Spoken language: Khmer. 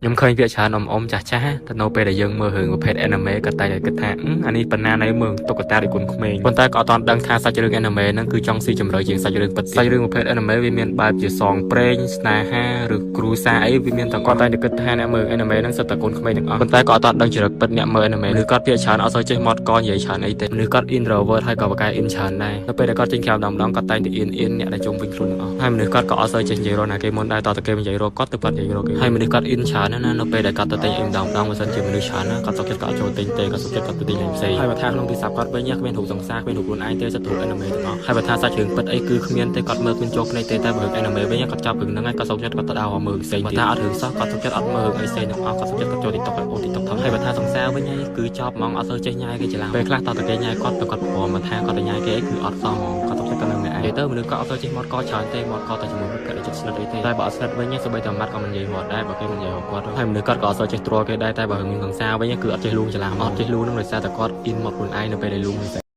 ខ្ញុំឃើញវាច្រើនអ៊ំអ៊ំចាស់ចាស់តែនៅពេលដែលយើងមើលរឿងប្រភេទ anime ក៏តែតែគិតថាអានេះបណ្ណានៅមើលតុក្កតាដូចគុនក្មេងប៉ុន្តែក៏អត់ទាន់ដឹងថាសាច់រឿង anime ហ្នឹងគឺចង់ស៊ីជម្រៅជាងសាច់រឿងពិតសាច់រឿងប្រភេទ anime វាមានបែបជាសងព្រេងស្នេហាឬគ្រួសារអីវាមានតែគាត់តែតែគិតថាអ្នកមើល anime ហ្នឹងសុទ្ធតែកូនក្មេងទាំងអស់ប៉ុន្តែក៏អត់ទាន់ដឹងចរិតពិតអ្នកមើល anime ឬគាត់ភាគច្រើនអត់សូវចេះមាត់កនិយាយច្រើនអីទេឬគាត់ introvert ហើយក៏បកកែ in ច្រើនដែរនៅពេលដែលគាត់ចេញក្រៅម្ដងម្ដងគាត់តែងតែ in in អ្នកដែលជុំវិញខ្លួនទាំងអស់ហើយមនុស្សគាត់ក៏អត់សូវចេះនិយាយរកណាគេមុនដែរតើគេនិយាយរកគាត់ទៅគាត់និយាយរកគេហើយមនុស្សគាត់ in ច្រើនណាស់ណានៅពេលដែលគាត់ទៅទិញអីម្ដងម្ដងបើសិនជាមនុស្សច្រើនណាគាត់សុខចិត្តគាត់អត់ចូលទិញទេគាត់សុខចិត្តគាត់ទៅទិញអីផ្សេងហើយបើថាក្នុងទូរស័ព្ទគាត់វិញគ្មានរូបសង្សារគ្មានរូបខ្លួនឯងទេសិតរូប anime ទាំងអស់ហើយបើថាសាច់រឿងពិតអីគឺគ្មានទេគាត់មើលគ្មានចូលភ្នែកទេតែបើរឿង anime វិញគាត់ចាប់រឿងហ្នឹងហើយគាត់សុខចិត្តគាត់ទៅដើរមើលផ្សេងបើថាអត់រឿងសោះគាត់សុខចិត្តអត់មើលរឿងអីផ្សេងទាំងអស់គាត់សុខចិត្តគាត់ចូល TikTok ហើយអូ TikTok ថហើយបើថាសង្សារវិញហើយគឺចប់ហ្មងអត់សូវចេះញ៉ាយគេច្រឡំពេលខ្លះតើតគេញ៉ាយគាត់ទៅគាត់ព្រមមកថាគាត់ទៅញ៉ាយគេគឺអត់សមហ្មងគាត់សុខចិត្តគាត់នៅម្នាក់ឯងនិយាយទៅមនុស្សគាត់អត់សូវចេះមាត់កច្រើនទេមាត់កតែជាមួយមិត្តភក្តិដែលជិតស្និទ្ធអីទេតែបើអត់ស្និទ្ធវិញសូម្បីតែម៉ាត់ក៏មិននិយាយមាត់ដែរបើគេមិននិយាយរកគាត់ហើយមនុស្សគាត់ក៏អត់សូវចេះទ្រាំគេដែរតែបើរឿងសង្សារវិញគឺអត់ចេះលួងច្រឡំអត់ចេះលួងនឹងដោយសារតែគាត់ in មកខ្លួនឯងនៅពេលដែលលួង